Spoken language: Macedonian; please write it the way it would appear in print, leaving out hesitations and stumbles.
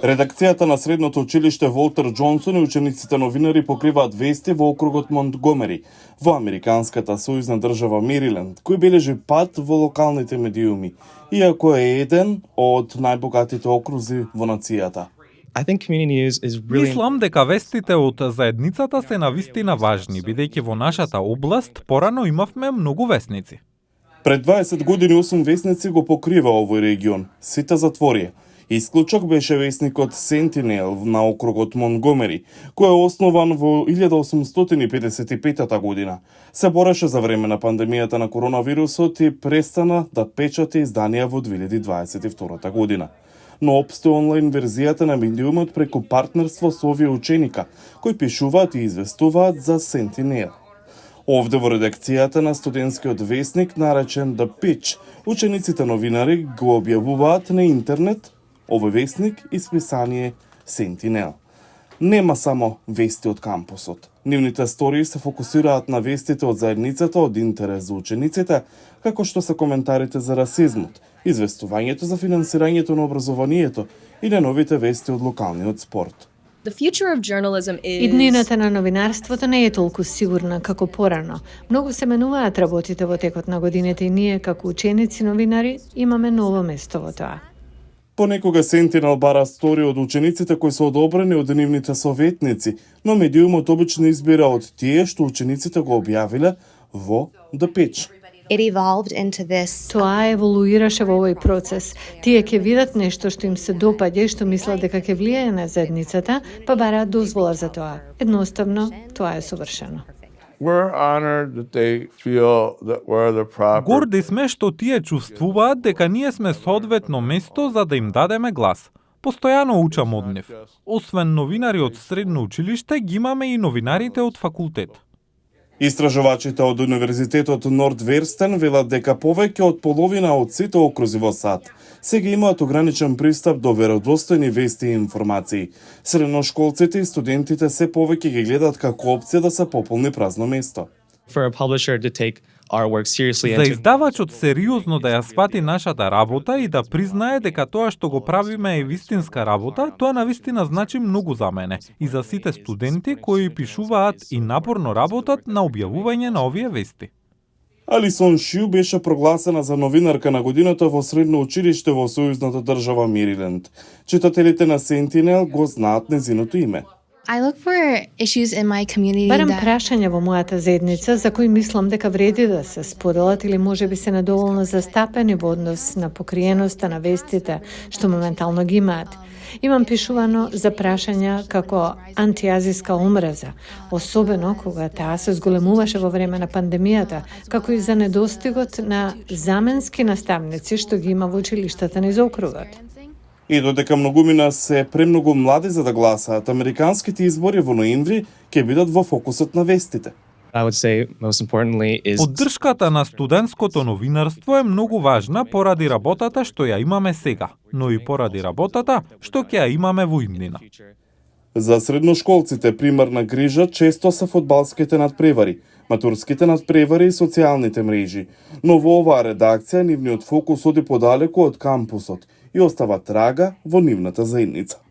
Редакцијата на средното училиште Волтер Џонсон и учениците новинари покриваат вести во округот Монтгомери, во американската сојузна држава Мериленд, кој бележи пат во локалните медиуми, иако е еден од најбогатите окрузи во нацијата. Мислам дека вестите од заедницата се навистина важни, бидејќи во нашата област порано имавме многу вестници. Пред 20 години 8 вестници го покрива овој регион, сите затворија. Исклучок беше вестникот Сентинел на округот Монтгомери, кој е основан во 1855 година. Се бореше за време на пандемијата на коронавирусот и престана да печати изданија во 2022 година. Но опстои онлайн верзијата на медиумот преку партнерство со овие ученика, кои пишуваат и известуваат за Сентинел. Овде во редакцијата на студентскиот вестник наречен The Pitch, учениците новинари го објавуваат на интернет овој вестник и списание Сентинел. Нема само вести од кампусот. Нивните стории се фокусираат на вестите од заедницата од интерес за учениците, како што се коментарите за расизмот, известувањето за финансирањето на образованието и на новите вести од локалниот спорт. Иднината на новинарството не е толку сигурна како порано. Многу се менуваат работите во текот на годините и ние како ученици новинари имаме ново место во тоа. Понекога Сентинел бара стори од учениците кои се одобрени од нивните советници, но медиумот обично избира од тие што учениците го објавиле во The Pitch. Тоа еволуираше во овој процес. Тие ќе видат нешто што им се допаѓа и што мислат дека ќе влијае на заедницата, па бараат дозвола за тоа. Едноставно, тоа е совршено. Горди сме што тие чувствуваат дека ние сме соодветно место за да им дадеме глас. Постојано учам од нив. Освен новинари од средно училиште, ги имаме и новинарите од факултет. Истражувачите од Универзитетот Нордверстен велат дека повеќе од половина од сите окрузи во САД сега имаат ограничен пристап до веродостојни вести и информации. Средношколците и студентите се повеќе ги гледаат како опција да се пополни празно место. За издавачот сериозно да ја свати нашата работа и да признае дека тоа што го правиме е вистинска работа, тоа навистина значи многу за мене и за сите студенти кои пишуваат и напорно работат на објавување на овие вести. Алисон Шиу беше прогласена за новинарка на годината во средно училиште во сојузната држава Мериленд. Читателите на Сентинел го знаат незиното име. Барам прашања во мојата заедница за кои мислам дека вреди да се споделат или можеби се недоволно застапени во однос на покриеноста на вестите што моментално ги имаат. Имам пишувано за прашања како антиазиска омраза, особено кога таа се зголемуваше во време на пандемијата, како и за недостигот на заменски наставници што ги има во училиштата низ округот. И додека многумина се премногу млади за да гласаат, американските избори во ноември ќе бидат во фокусот на вестите. Поддршката на студентското новинарство е многу важна поради работата што ја имаме сега, но и поради работата што ќе ја имаме во иднина. За средношколците примарна грижа често се фудбалските надпревари, матурските надпревари и социјалните мрежи, но во оваа редакција нивниот фокус оди подалеку од кампусот и остава трага во нивната заедница.